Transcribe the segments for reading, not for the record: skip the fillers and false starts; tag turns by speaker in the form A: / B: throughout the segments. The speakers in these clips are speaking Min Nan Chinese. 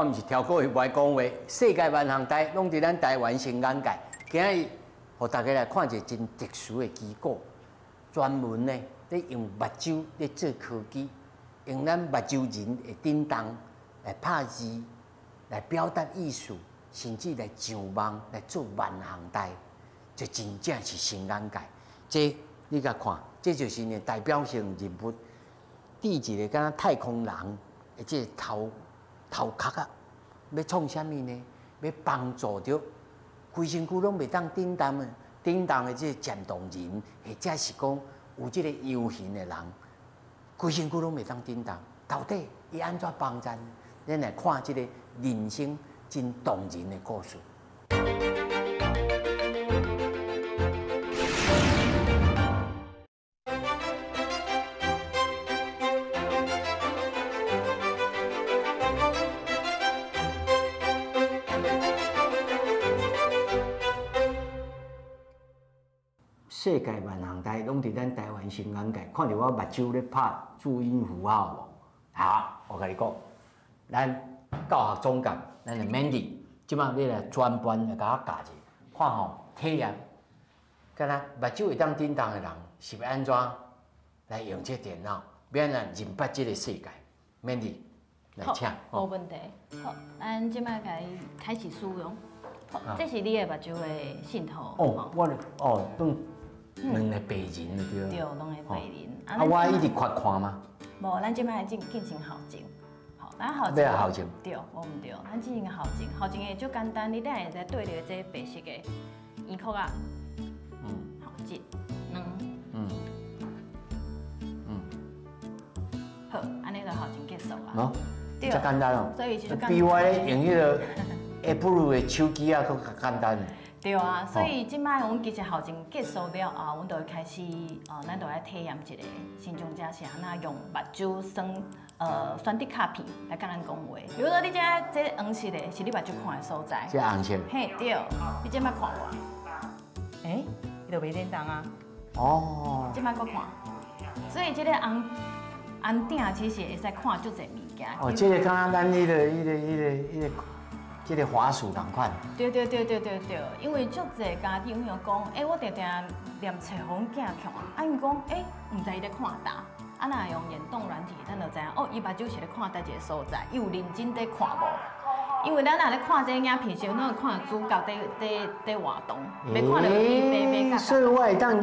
A: 我毋是超过伊无爱讲话，世界万项台拢伫咱台湾新眼界。今日，予大家来看一个真特殊的机构，专门呢咧用目睭咧做科技，用咱目睭仁的振动来拍字，来表达意思，甚至来上网来做万项代，这真正是新眼界。这你共看，这就是呢代表性人物，戴一个敢若太空人的这个头头壳啊，欲创啥物呢？欲帮助著规身躯拢袂当振动的、振动的这个渐冻人，或者是讲有这个 U 型的人，规身躯拢袂当振动。到底伊按怎帮咱？咱来看这个人生真动人的故事。世界万项台拢伫咱台湾新眼界，看著我目睭咧拍注音符号无？好，我共你讲，咱教学总监，咱的 Mandy，这摆你来专班来共我教者，看吼体验，敢若目睭会当振动的人是欲按怎来用这电脑，欲按怎认捌这个世界？Mandy，来请。
B: 好，无问题。好，咱这摆来开始使用。好，这是你的目睭的信号。
A: 哦，我的哦，当两个病人就对。
B: 对，两个病人。
A: 啊，我一直缺看吗？
B: 无，咱这摆来进进行校正。好，咱校
A: 正。欲校正。
B: 对，无毋对，咱进行校正，校正的足简单，你等下会使对著这白色的圆箍仔。好，一、两。好，按呢就校正结束啊。
A: 哦，遮简单哦。
B: 所以就
A: 比我咧用彼个 Apple 的手机啊，阁较简单。
B: 对啊，所以这摆阮其实校正结束了后，阮就会开始，咱就爱体验一个身障者是按怎用目睭选，选择卡片来佮咱讲话。比如说，你这这黄色的是你目睭看的所在。
A: 这红色。
B: 嘿，对，你这摆看我。欸，伊就袂振动啊。
A: 哦。
B: 这摆阁看，所以这个红红鼎其实会使看足济物件。
A: 哦，这个敢若咱彼个、彼个、彼个、彼个。这个滑鼠仝款。
B: 对对对对对对，因为足济家长有讲，欸，我定定念册予阮囝看，啊，𪜶讲，欸，毋知伊咧看佗，啊，若用眼动软体，咱就知影，哦，伊目睭是咧看佗一个所在，伊有认真伫看无？因为咱若咧看这影片时，拢会看主角伫伫伫活动，袂看著伊白白。
A: 所以我会当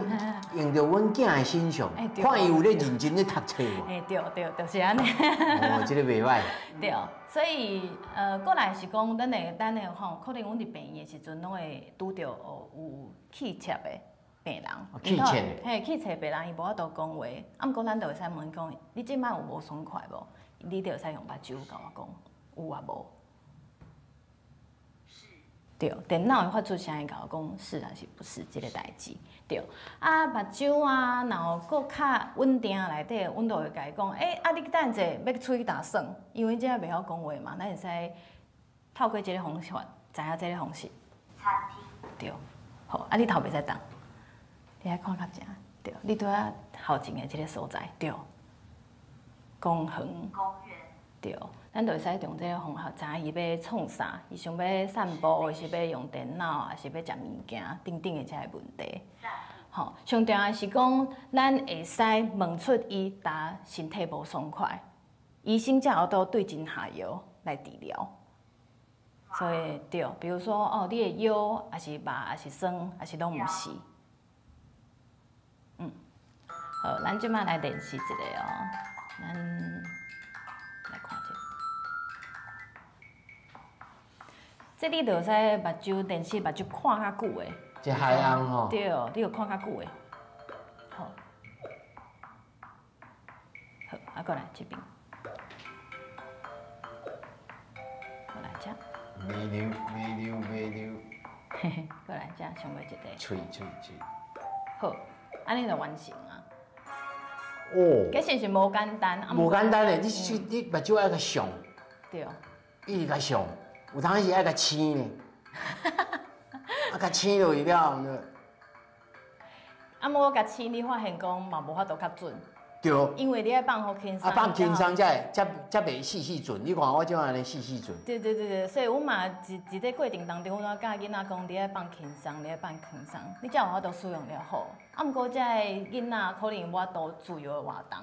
A: 用著阮囝的身上，看伊有咧认真咧读册无？
B: 欸，对对，就是按呢。
A: 哦，这个袂䆀。
B: 对，所以过来是讲，咱会咱会吼，可能阮伫病院的时阵，拢会拄著哦有气切的病人。
A: 气切的。
B: 嘿，气切病人伊无法度讲话，啊，毋过咱就会使问伊讲，你这摆有无爽快无？你就会使用目睭共我讲，有啊无？对，电脑会发出声音，共我讲是还是不是这个代志。对，啊，目睭啊，然后阁较稳定内底，阮就会共伊讲，欸，啊，你等者欲出去打耍，因为这袂晓讲话嘛，咱会使透过这个方法，知影这个方式。
C: 餐厅。
B: 对，好，啊，你头袂使动，你爱看较正，对，你拄仔头前的这个所在，对，公园。
C: 公园。
B: 对，咱就会使用这个方法，知影伊欲创啥，伊想欲散步，或是欲用电脑，抑是欲食物件，等等的这个问题。吼，上重要是讲，咱会使问出伊佗身体无爽快，医生才有法度对症下药来治疗。所以对，比如说哦，你的腰，抑是肉，抑是酸，抑是拢毋是。好，咱这摆来练习一下哦，咱。来看者，这你就会使目睭练习目睭看较久的。
A: 这海红吼。
B: 对，你有看较久的。好，好，啊，过来这边，过来这。
A: 袂溜，袂溜，袂溜。
B: 嘿嘿，过来这，上尾一个。
A: 喙喙喙。
B: 好，按呢就完成啊。
A: 哦，
B: 其实是无简单，
A: 无简单的，你你目睭爱共上，
B: 对，
A: 一直共上，有当时爱共醒呢，啊，共醒落去了。
B: 啊，无共醒，你发现讲嘛无法度较准。
A: 对。
B: 因為你愛放予輕鬆。
A: 啊，放輕鬆才會才袂死死準。你看我這按呢死死準。
B: 對對對對，所以阮嘛佇這過程當中，阮教囡仔講，你愛放輕鬆，你愛放輕鬆，你才有法度使用了好。啊，毋過這个囡仔可能無法度自由的活動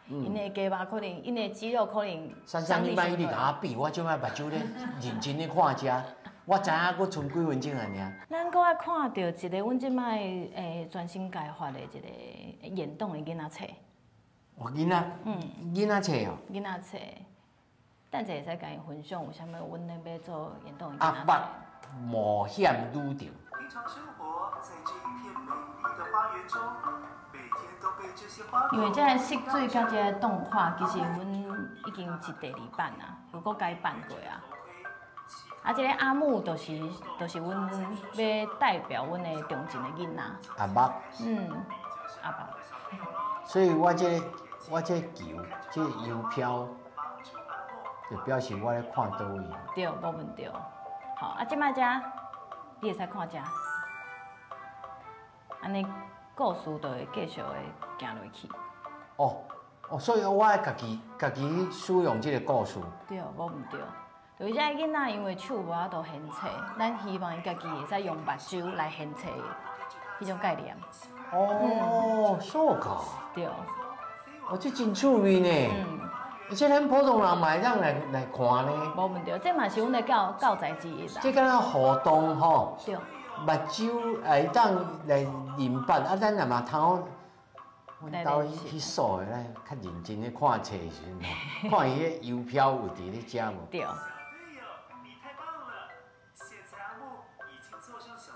B: ，𪜶的肌肉可能，𪜶的肌肉可能。
A: 珊珊，你莫一直共我比，我這擺目睭咧認真咧看遮，我知影閣賰幾分鐘爾爾。
B: 咱閣愛看著一个阮這擺全新開發的一个眼動的囡仔冊。
A: 哦，囡仔，囡仔冊哦。
B: 囡仔冊，等者會使共伊分享有啥物，阮咧欲做眼動的囡仔
A: 阿
B: 冊。
A: 目冒險旅程。
C: 平常生活在這一片美麗的花園中，每天都被這些花
B: 因為這个色水佮這个動畫，其實阮已經是第二版啊，有閣改版過啊。啊，這个阿木就是阮欲代表阮的中正的囡仔。
A: 阿目。
B: 阿目。
A: 所以我這個，我這個球，這個郵票，就表示我咧看佗位。
B: 對，無問題。好，啊，這擺遮，你會使看遮，按呢故事就會繼續會行落去。
A: 哦，哦，所以我愛家己使用這個故事。
B: 對，無毋對。就是這个囡仔因為手無法度掀冊，咱希望伊家己會使用目睭來掀冊彼種概念。
A: 哦，そうか。
B: 對。
A: 哦，這真趣味呢。而且咱普通人嘛會當來看呢。
B: 無問題，這嘛是阮的教材之一啦。
A: 這敢若互動吼。
B: 對。
A: 目睭會當來認筆，啊，咱若嘛通好，阮兜去數的，咱較認真咧看冊的時陣，看伊个郵票有佇咧遮無？
B: 對。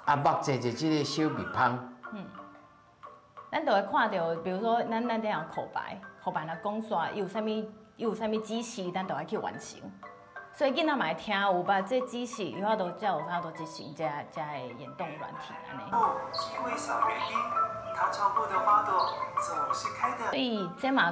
A: 阿目坐坐這个小蜜蜂。
B: 咱就會看著，比如說咱這樣口白，口白若講煞，伊有啥物，伊有啥物指示，咱就愛去完成。所以囡仔嘛會聽有吧？這指示伊法度才有法度執行這个眼動軟體按呢。
C: 是一位小園丁，他照顧的花朵總是開得。
B: 所以這嘛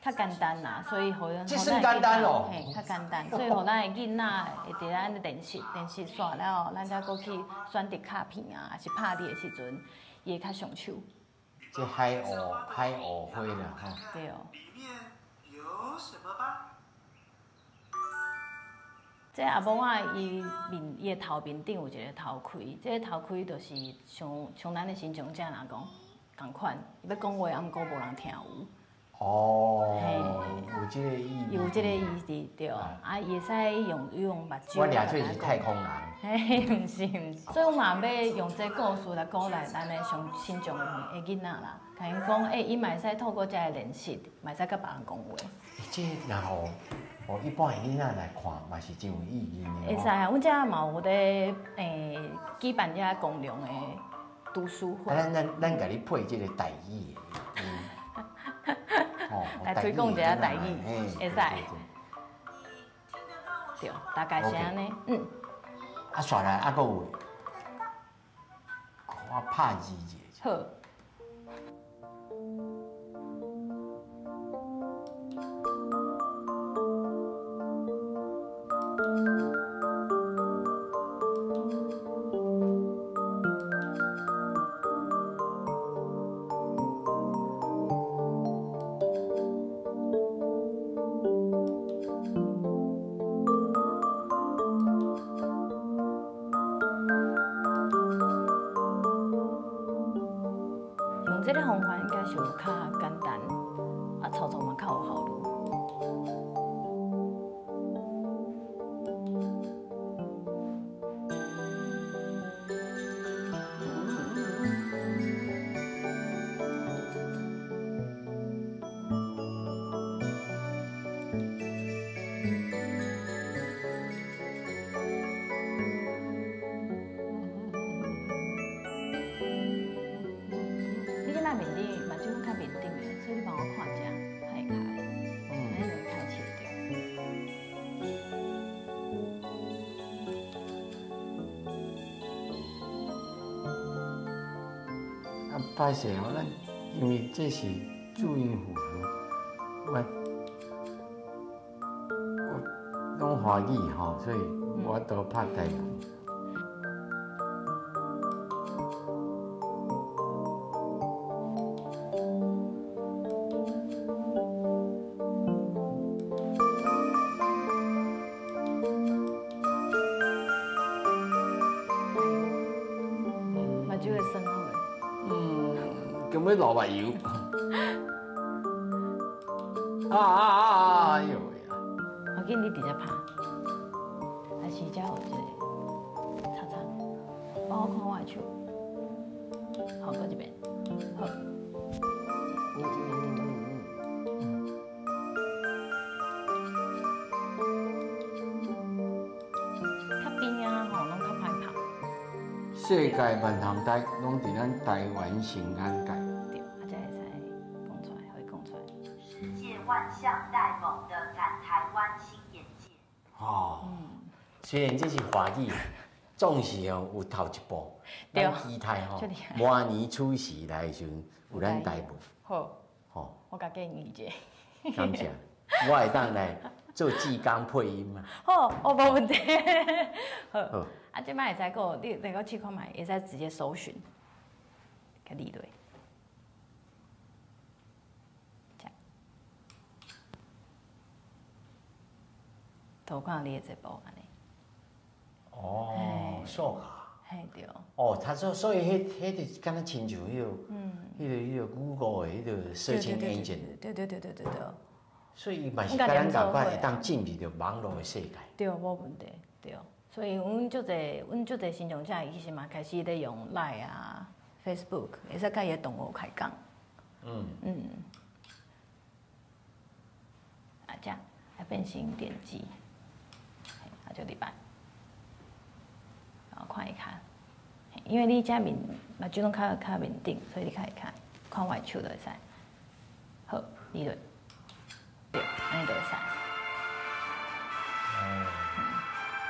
B: 較簡單啦，所以予
A: 這算簡單哦。
B: 嘿，較簡單，所以予咱的囡仔會佇咱練習，練習煞了後，咱才閣去選擇卡片啊，抑是拍字的時陣，伊會較上手。
A: 這海鷗花啦，吼。
B: 對哦。
C: 裡面有什麼吧？
B: 這阿母仔伊面伊的頭面頂有一個頭盔，這個頭盔就是像咱的身障者若講仝款，伊欲講話，啊，毋過無人聽有。
A: 哦，有這個意義。
B: 有這個意義對，啊，伊會使用目睭。
A: 我掠做是太空人。
B: 嘿，毋是毋是，所以我嘛欲用這個故事來鼓勵咱的上身障的囡仔啦，共𪜶講，欸，伊嘛會使透過這个練習，嘛會使佮別人講話。
A: 這若予一般的囡仔來看，嘛是真有意義呢。
B: 會使啊，阮遮嘛有咧舉辦遮公共的讀書會。
A: 啊，咱共你配這個台語的。
B: 來推廣一下台語，會使。對，大概是按呢，嗯。
A: 啊，煞來啊，閣有，我拍字者。
B: 好。用這个方法應該是有較簡單，啊，操作嘛較有效率。你這擺面頂，目睭較面頂的，所以你幫我看這，較會開，按呢就會開始著。
A: 啊，歹勢哦，咱因為這是注音符號，我攏華語吼，所以我都拍台語。欲流目油。啊啊啊！哎呦喂啊！
B: 我见你直接拍，还是遮有一个叉叉，帮我看我的手。好，搁一遍。好。较边仔吼，拢较歹拍。
A: 世界万象台拢伫咱台湾成眼界。
B: 对，啊，才会使讲出来，予伊讲出来。
D: 世界万象带猛的展台湾新眼界。
A: 哦，虽然这是华语，总是哦有头一步。咱期待吼，明年初时来的时阵有咱台文。
B: 好。吼，我共建议一下。
A: 感谢，我会当来做志工配音嘛。
B: 好，我无问题。好。啊，这摆会使阁，你来阁试看觅，会使直接搜寻，共你落。头看你的节目按呢。
A: 哦，数卡。
B: 嘿对。
A: 哦，他说，所以彼就敢若亲像彼个，彼个 Google 的彼个 search engine。
B: 对对对对对对。
A: 所以伊嘛是佮咱仝款，会当进入著网路的世界。
B: 对，无问题，对。所以阮足济，阮足济身障者，其实嘛开始咧用 Line 啊、Facebook，会使佮伊的同学开讲。啊，这啊变成点击，啊就礼拜，然后看一看，因为你这面目睭拢较面顶，所以你较会看，看我的手就会使。好，你就对，按呢就会使。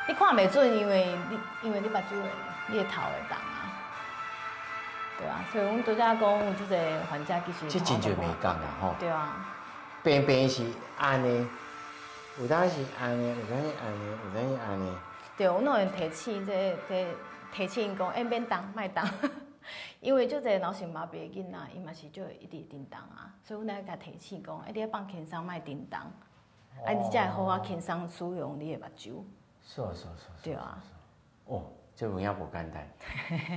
B: 你看袂准，因为你目睭会，你的头会动啊，对啊，所以阮拄才讲有这个患者其实
A: 这真侪眉角啦吼。
B: 对啊。
A: 平平是按呢，有当时按呢，有当时按呢，有当时按呢。
B: 对，阮拢会提醒这提醒讲，欸，免动，莫动，因为足济脑性麻痹的囡仔，伊嘛是就会一直振动啊，所以阮爱共提醒讲，欸，你爱放轻松，莫振动，啊，你才会好好轻松使用你的目睭。
A: 是是是。
B: 对啊。
A: 哦，这有影无简单。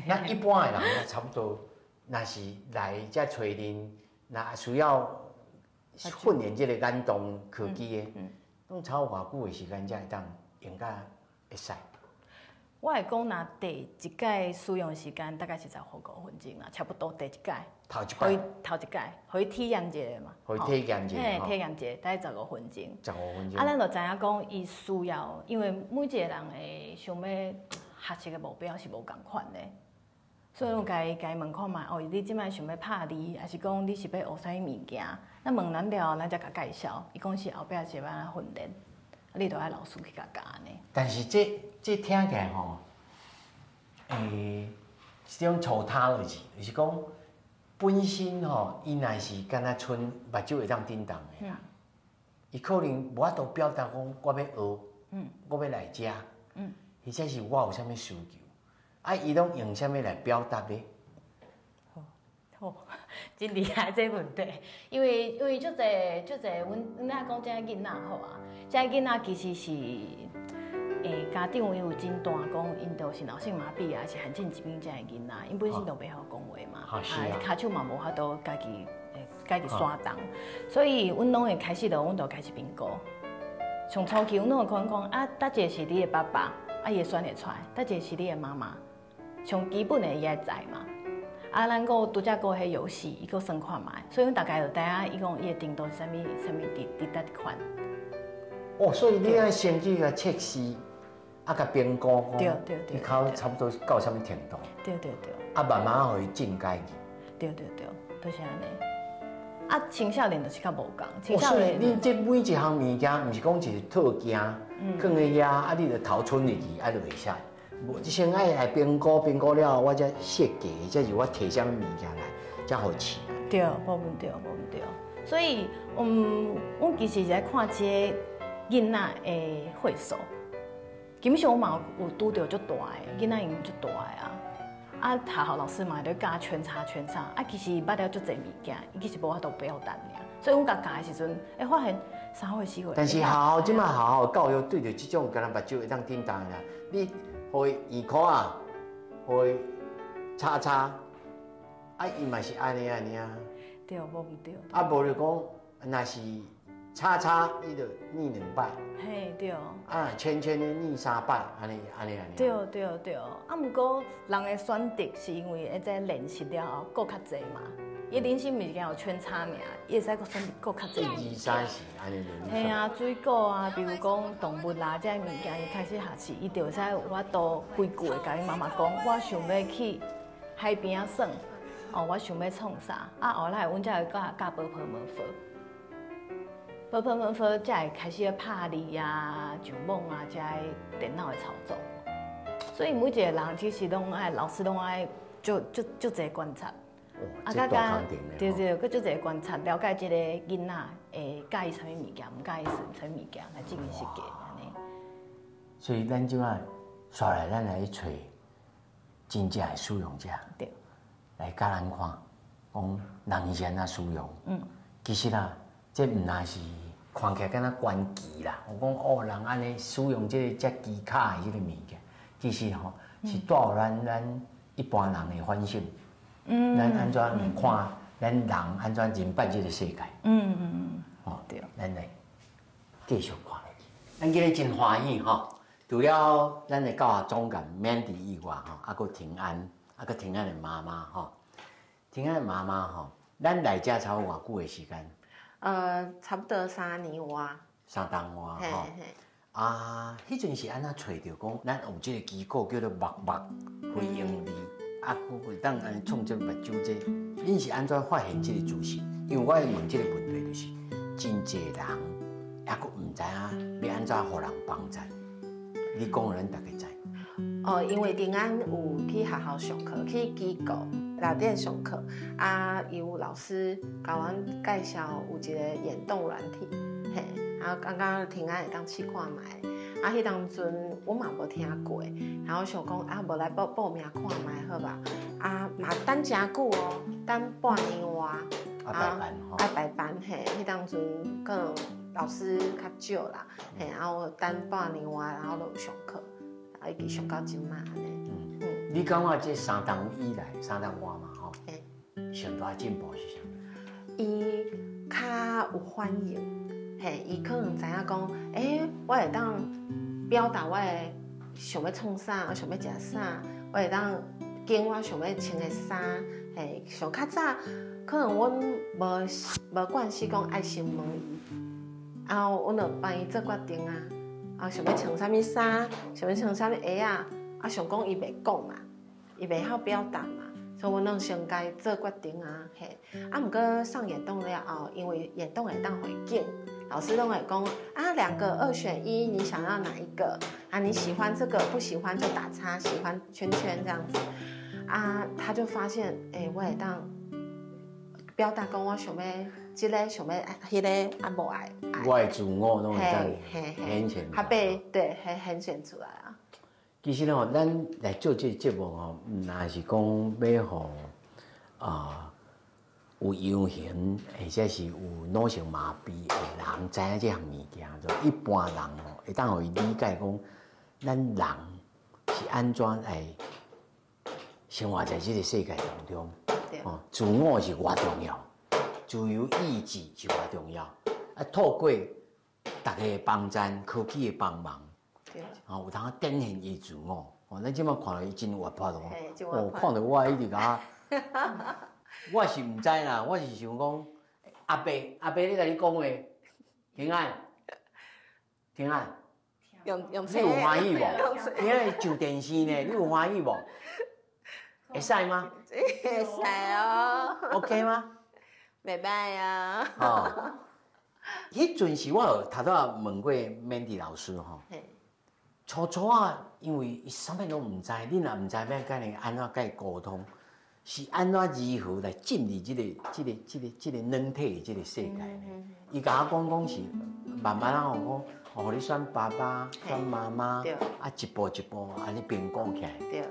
A: 那一般的人，差不多，若是来遮揣恁，若需要训练这个眼动科技的，拢超偌久的时间才会当用甲会使？
B: 我会讲，若第一届使用时间大概是15分钟啦，差不多第一届。
A: 头一摆。
B: 头一届，予伊体验一下嘛。
A: 予伊体验一下。
B: 嘿，体验一下，大概十五分钟。
A: 十五分钟。
B: 啊，咱就知影讲，伊需要，因为每一个人的想欲学习的目标是无仝款的，所以阮共伊问看觅，哦，你这摆想欲拍字，抑是讲你是欲学啥物物件？咱问咱了后，咱才共介绍。伊讲是后壁是欲按怎训练，啊，你就爱老师去共教按呢。
A: 但是这听起来吼，一种粗他落去，就是讲本身吼，伊若是敢若賰目睭会当振动的啦，伊可能无法度表达讲我欲学，我欲来遮，或者是我有啥物需求，啊，伊拢用啥物来表达呢？
B: 好，真厉害这问题，因为足济足济，阮仔讲这囡仔好啊，这囡仔其实是，家长伊有诊断讲，𪜶就是脑性麻痹啊，是罕见疾病这个囡仔，𪜶本身就袂晓讲话嘛，
A: 啊，
B: 跤手嘛无法度家己徙动，所以阮拢会开始就阮就开始评估。上初期阮拢会讲讲啊，佗一个是你的爸爸，啊伊会选会出来，佗一个是你的妈妈，上基本的伊爱知嘛。啊，咱阁拄才阁彼游戏，伊阁算看觅，所以阮大概就知影伊讲伊的程度是啥物啥物伫佗一款。
A: 哦，所以你爱先去共测试，啊，共评估讲，
B: 对对对，
A: 伊较差不多到啥物程度？
B: 对对对。
A: 啊，慢慢予伊进阶去。
B: 对对对，就是按呢。啊，青少年就是较无仝。青少年，
A: 哦，所以恁这每一项物件，毋是讲一个套件，放伫遐，啊，你就头伸入去，啊，就会使。无，你先爱来评估，评估了后，我才设计，才是我提啥物物件来，才予试。
B: 对，无问题，无问题。所以，阮其实是咧看这个囡仔的岁数。基本上我嘛有拄著足大的囡仔，𪜶足大的啊。啊，学校老师嘛会咧教圈叉圈叉。啊，其实捌了足济物件，伊其实无法度表达尔。所以阮共教的时阵，会发现3岁4岁。
A: 但是学校这摆学校教育对著这种敢若目睭会当振动的啦，你予伊耳箍仔，予伊叉叉，啊，伊嘛是按呢按呢啊。
B: 對，無毋對。
A: 啊，無就講，若是叉叉，你就念兩擺。
B: 嘿，對。
A: 啊，圈圈的念三擺，按呢按呢按呢。
B: 對對對，啊，毋過人的選擇是因為會這練習了後，閣較濟嘛。伊人生物件有圈叉爾，伊會使閣選擇閣較濟。
A: 一二三四，按呢就。
B: 嘿啊，水果啊，比如講動物啦，這个物件，伊開始學習，伊就會使有法度規句會共伊媽媽講，我想欲去海邊仔耍，哦，我想欲創啥，啊，後來阮才會教教波波無佛，波波無佛才會開始拍字啊、上網啊，這个電腦的操作。所以每一個人其實攏愛老師攏愛足足足濟觀察。
A: 啊，佮
B: 對對，閣足濟觀察，了解這个囡仔會佮意啥物物件，毋佮意啥物物件來進行設計按呢。
A: 所以咱這擺紲來，咱來去揣真正的使用者，來教咱看，講人伊是按怎使用。其實啊，這毋但是看起來敢若懸奇啦。我講哦，人按呢使用這个遮機卡的這个物件，其實吼是帶予咱一般人的反省。咱按怎看？咱人按怎認捌這个世界？哦，
B: 對。
A: 咱來繼續看落去。咱今日真歡喜吼，除了咱的教學總監 Mandy 以外吼，啊，閣平安，啊，閣平安的媽媽吼，平安的媽媽吼，咱來遮差不多偌久的時間？
E: 差不多三年外。
A: 三冬外吼。啊，彼陣是按怎揣著講，咱有這个機構叫做目目非營利。啊，閣會當按呢創這目睭這，恁是按怎發現這个資訊？因為我會問這个問題，就是真濟人猶閣毋知影欲按怎予人幫贊。你講予咱大家知。
E: 哦，因為平安有去學校上課，去機構內底上課，啊，伊有老師共阮介紹有一個眼動軟體，嘿，啊，感覺平安會當試看覓。啊，彼當陣我嘛無聽過，然後想講啊，無來報報名看覓好吧？啊，嘛等誠久哦，等半年外。
A: 啊，排班吼。
E: 啊，排班嘿，彼當陣可能老師較少啦，嘿，啊，我等半年外，然後就有上課，啊，一直上到這馬按呢。
A: 你感覺這三冬以來，三冬外嘛吼，上大進步是啥？
E: 伊較有反應。嘿，伊可能知影講，欸，我會當表達我的想欲創啥，想欲食啥，我會當揀我想欲穿的衫。嘿，上較早可能阮無無慣勢講愛先問伊，啊，阮就幫伊做決定啊。啊，想欲穿啥物衫，想欲穿啥物鞋仔，啊，想講伊袂講嘛，伊袂曉表達嘛，所以阮攏先共伊做決定啊。嘿，啊，毋過上眼動了後，因為眼動會當予伊揀。老師攏會講啊，兩個二選一，你想要哪一個？啊，你喜歡這個，不喜歡就打叉，喜歡圈圈這樣子。啊，他就發現，欸，我會當表達講我想欲這个，想欲彼个，啊，無愛。
A: 我的自我攏會當顯現。
E: 較被對，顯現出來啊。
A: 其實吼，咱來做這個節目吼，毋但是講欲予啊有樣型或者是有腦性麻痹的人知影這項物件，就一般人吼會當予伊理解講，咱人是按怎來生活在這個世界當中。哦，自我是偌重要，自由意志是偌重要。啊，透過大家的幫贊、科技的幫忙，哦，有通展現伊自我。哦，咱這馬看著伊真活潑哦。哦，看著我一直共我，我是毋知啦，我是想講，阿伯，阿伯，你共你講話，平安，平安，
E: 用用
A: 你有歡喜無？平安上電視呢，你有歡喜無？會使嗎？
E: 會使哦。
A: OK 嗎？
E: 袂䆀啊。
A: 哦，彼陣時我有頭拄仔問過 Mandy 老師吼，初初啊，因為伊啥物攏毋知，恁也毋知欲共伊按怎共伊溝通，是按怎如何來進入這個軟體的這個世界呢？伊共我講講是慢慢啊，講，予你選爸爸，選媽媽，啊，一步一步按呢評估起來。
E: 對，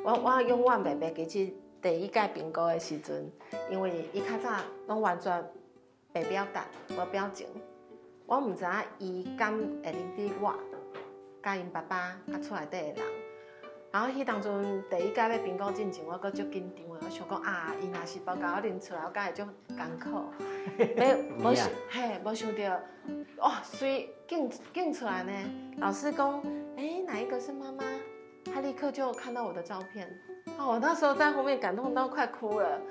E: 我永遠袂袂記得第一屆評估的時陣，因為伊較早攏完全袂表達，無表情，我毋知影伊敢會認得我，佮𪜶爸爸佮厝內底的人。然后彼当阵第一届欲评估进前，我阁足紧张的，我想讲啊，伊若是无共我认出来，我敢会足艰苦。无想，嘿，无想著，哇，随镜镜出来呢，老师讲，欸，哪一个是妈妈？他立刻就看到我的照片，哦，我那时候在后面感动到快哭了。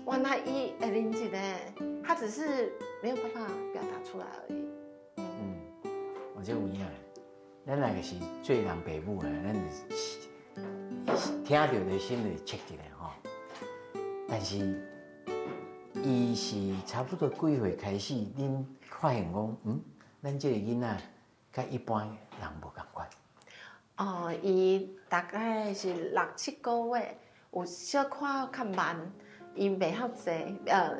E: 原来伊会认得呢，他只是没有办法表达出来而已。
A: 嗯，我这有影，咱那个是做人爸母的，咱是听著就心里切一下吼。但是，伊是差不多幾歲開始，恁發現講，咱這個囡仔佮一般人無仝款。
E: 哦，伊大概是六七個月，有小可較慢，伊袂曉坐，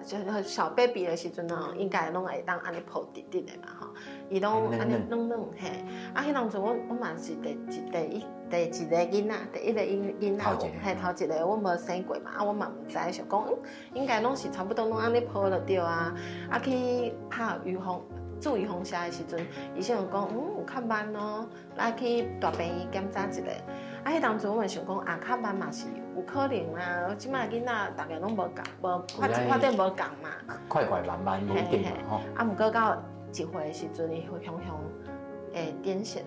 E: 就是小 baby 的時陣哦，應該攏會當按呢抱直直的嘛吼，伊攏按呢軟軟嘿。啊，彼當陣我嘛是第一個囡仔，第一個囡仔，嘿，頭一個我無生過嘛，啊，我嘛毋知，想講，應該攏是差不多攏按呢抱就對啊。啊，去拍預防注預防射的時陣，醫生有講，有較慢哦，來去大病院檢查一下。啊，彼當陣我嘛想講，啊，較慢嘛是有可能啊，這擺囡仔逐个攏無仝，無發展無仝嘛。
A: 快快慢慢無一定嘛吼。
E: 啊，毋過到一歲的時陣，伊會雄雄會癲癇，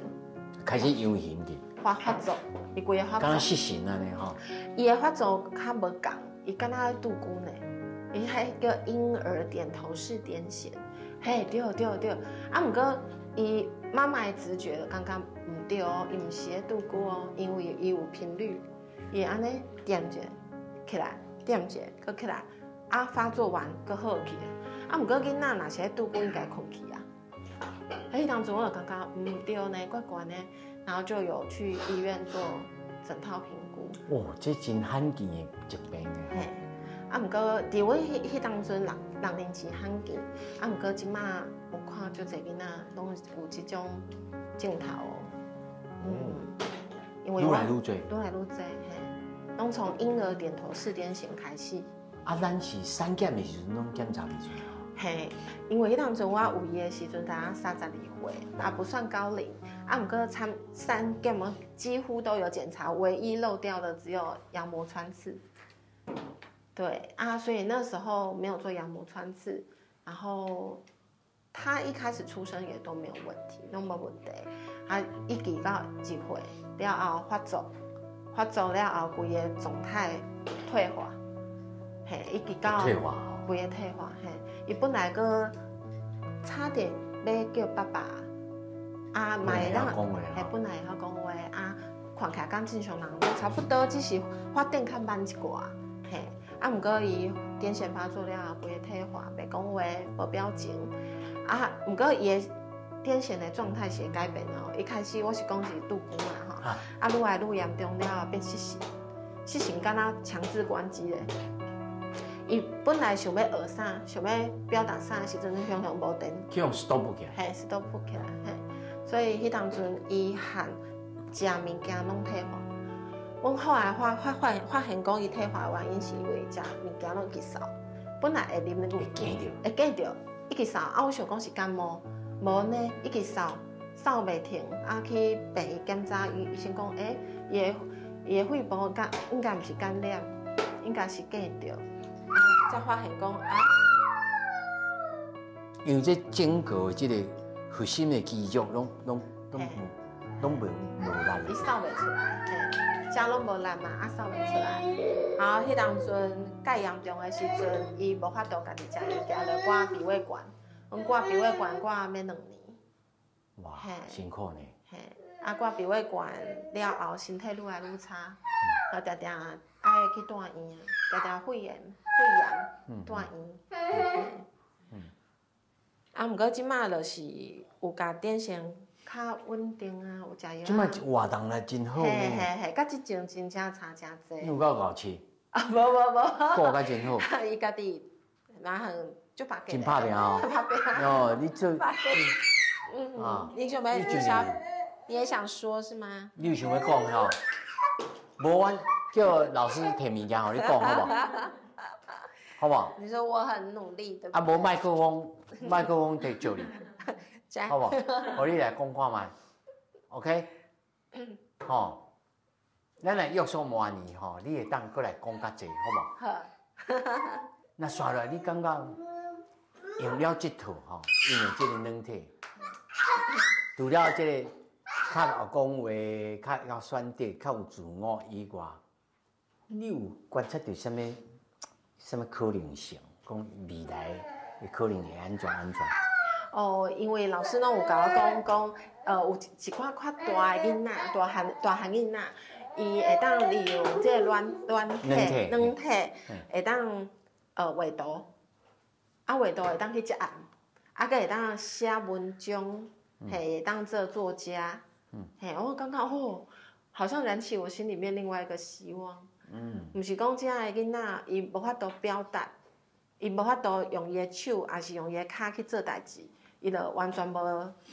A: 開始遊行去。
E: 發作，伊規个發作。
A: 敢若失神按呢吼。
E: 伊的發作較無仝，伊敢若拄久呢，伊彼叫嬰兒點頭式癲癇。嘿，對對對，啊，毋過伊媽媽的直覺就感覺毋對哦，伊毋是咧拄久哦，因為伊有頻率，伊會按呢點一下起來，點一下閣起來，啊發作完閣好去啊。毋過囡仔若是咧拄久，應該睏去啊。彼當陣我就感覺毋對呢，怪怪呢，然後就有去醫院做整套評估。
A: 哦，這真罕見的疾病呢。
E: 嘿，啊，毋過佇阮彼當陣六年前罕見，啊，毋過這馬有看足濟囡仔攏有這種症頭哦。因為
A: 愈來愈濟，
E: 愈來愈濟，嘿，攏從嬰兒點頭式癲癇開始。
A: 啊，咱是產檢的時陣攏檢查袂出來。
E: 嘿，因為彼當陣我有伊的時陣，大概32歲，啊不算高齡，啊毋過產檢我幾乎都有檢查，唯一漏掉的只有羊膜穿刺。對啊，所以那時候沒有做羊膜穿刺，然後他一開始出生也都沒有問題，攏無問題。啊，一直到一歲了後發作，發作了後規个狀態退化，嘿，一直到
A: 退化
E: 規个退化，嘿，伊本來閣差點欲叫爸爸，啊，嘛會當，嘿，本來會曉講話，啊，看起來敢正常人攏差不多，只是發展較慢一寡，嘿，啊，毋過伊癲癇發作了後，規个退化，袂講話，無表情，啊，毋過伊的癲癇的狀態是會改變哦。一開始我是講是拄久嘛吼，啊，愈來愈嚴重了後變失神，失神敢若強制關機咧。伊本來想欲學啥，想欲表達啥的時陣，雄雄無電。
A: 去予 stop 起來。
E: 嘿，stop 起來，嘿。所以彼當陣伊含食物件攏退化。阮後來發現講伊退化的原因是因為食物件攏一直潲，本來會啉
A: 會驚著，
E: 會驚著，一直潲。啊，我想講是感冒，無呢，一直潲，潲袂停。啊，去病院檢查，醫生講，欸，伊的肺部敢應該毋是感染，應該是驚著。才發現講啊，
A: 因為這整個這個核心的肌肉攏無力。
E: 伊掃袂出來，嘿，食攏無力嘛，啊掃袂出來。然後彼當陣較嚴重的時陣，伊無法度家己食物件，就掛鼻胃管，阮掛鼻胃管掛欲2年。
A: 哇，辛苦呢。
E: 嘿，啊掛鼻胃管了後，身體愈來愈差，就定定愛去住院，定定肺炎住院。啊，毋過這馬就是有共癲癇較穩定啊，有食藥。
A: 這馬活動力真好呢。
E: 嘿嘿嘿，佮之前真正差誠濟。
A: 你有夠𠢕飼？
E: 啊，無無無。
A: 顧甲真好。
E: 伊家己蠻很就拍
A: 真拍拚哦。
E: 拍拚。
A: 哦，你這。
E: 嗯，你想欲？你想，你也想說是嗎？
A: 你有想欲講吼？無，阮叫老師提物件予你講好無？好無？
E: 你說我很努力，對不對？
A: 啊，無麥克風，麥克風提借你，好無？予你來講看覓，OK？吼，咱來約束明年吼，你會當閣來講較濟，好無？
E: 好。
A: 那煞落來，你感覺用了這套吼，因為這個軟體，除了這個較會講話、較曉選擇、較有自我以外，你有觀察著啥物、啥物可能性？講未來的可能會按怎按怎？
E: 哦，因為老師攏有共我講講，有一寡較大的囡仔，大漢大漢囡仔，伊會當利用這個軟軟體、軟體，會當畫圖，啊畫圖會當去接案，啊閣會當寫文章，嘿，會當做作家，嘿，我感覺哦，好像燃起我心裡面另外一個希望。毋是講這的囡仔伊無法度表達，伊無法度用伊的手，抑是用伊的跤去做代誌，伊就完全無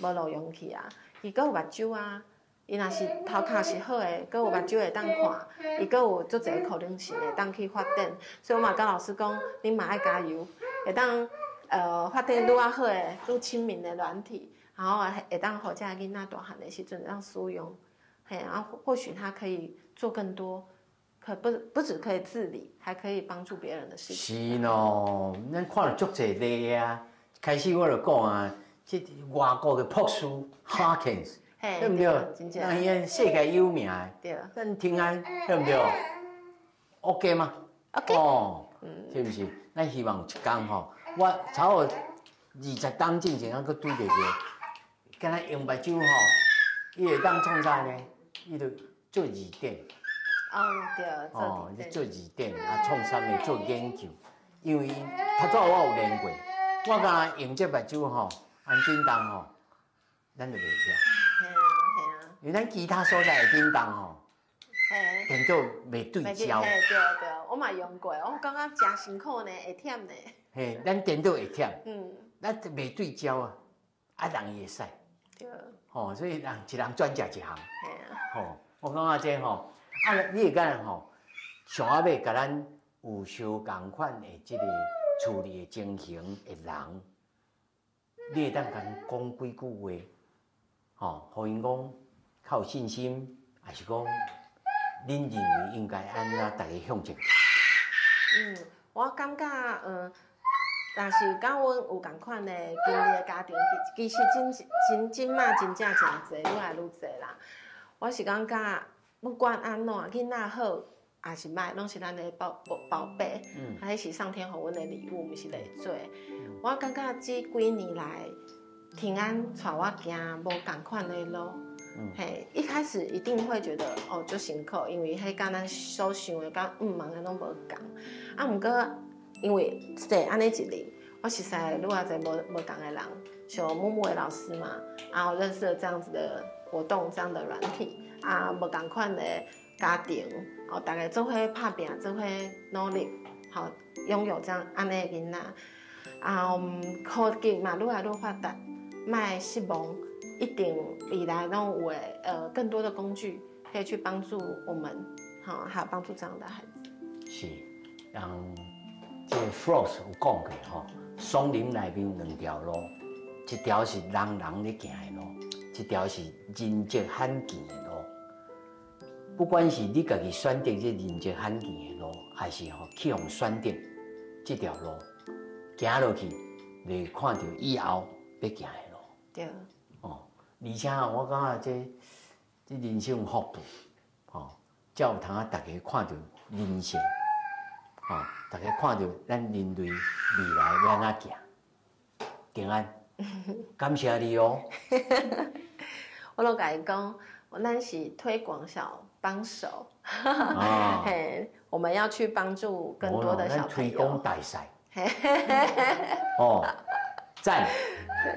E: 無路用去啊！伊閣有目睭啊，伊若是頭殼是好的，閣有目睭會當看，伊閣有足濟可能性會當去發展。所以我嘛佮老師講，恁嘛愛加油，會當發展愈較好的、愈親民的軟體，然後會當予這个囡仔大漢的時陣會當使用。嘿，啊，或許他可以做更多。可不不只可以自理，還可以幫助別人的事情。
A: 是喏，咱看著足濟例啊。開始我就講啊，這外國的博士 Hawkins，對毋對？那伊世界有名的。
E: 對。
A: 咱聽安，對毋對？OK 嗎
E: ？OK。
A: 哦，是毋是？咱希望有一天吼，我差不多20冬進前，還閣拄著一個，敢若用目睭吼，伊會當創啥呢？伊就做字典。
E: 哦，對，
A: 哦，你做字典啊，創啥物做研究？因為頭早我有練過，我敢若用這目睭吼，按震動吼，咱就袂曉。
E: 嘿啊，嘿啊。
A: 因為咱其他所在會震動吼，電腦袂對焦。
E: 嘿，對對，我嘛用過，我感覺誠辛苦呢，會忝呢。
A: 嘿，咱電腦會忝，咱袂對焦啊，啊人伊會使。
E: 對。
A: 吼，所以人一人專食一項。
E: 嘿啊。
A: 吼，我感覺這吼。啊，你會敢吼，上仔尾共咱有相仝款的這個處理的情形的人，你會當共𪜶講幾句話，吼，予𪜶講較有信心，抑是講恁認為應該按怎逐家向前？
E: 嗯，我感覺，若是佮阮有仝款的經歷的家庭，其實真真這馬真正真濟，愈來愈濟啦。我是感覺，不管按怎，囡仔好抑是䆀，攏是咱的寶寶貝，啊，彼是上天予阮的禮物，毋是累贅。我感覺這幾年來，平安帶我行無仝款的路。嘿，一開始一定會覺得哦，足辛苦，因為彼佮咱所想的佮向望的攏無仝。啊，毋過因為踅按呢一日，我熟似愈偌濟無無仝的人，像木木的老師嘛，啊，我認識了這樣子的活動，這樣的軟體，啊，無仝款的家庭，哦，逐家做伙拍拚，做伙努力，好擁有這樣按呢的囡仔，啊，科技嘛愈來愈發達，莫失望。一定未來攏有更多的工具可以去幫助我們，好，還有幫助這樣的孩子。
A: 是，人這個 Frost 有講過吼，松林內面有兩條路，一條是人人咧行的路，一條是人跡罕見的路。不管是你家己選擇這人跡罕見的路，還是吼去予選擇這條路，行落去，就會看著以後欲行的路。
E: 對。
A: 哦，而且我感覺這人生有福報，吼，才有通啊，逐家看著人性，吼，逐家看著咱人類未來欲按怎行。平安，感謝你哦。
E: 我攏共伊講，咱是推廣小幫手，嘿，我們要去幫助更多的小朋友。
A: 推廣大使。哦，讚，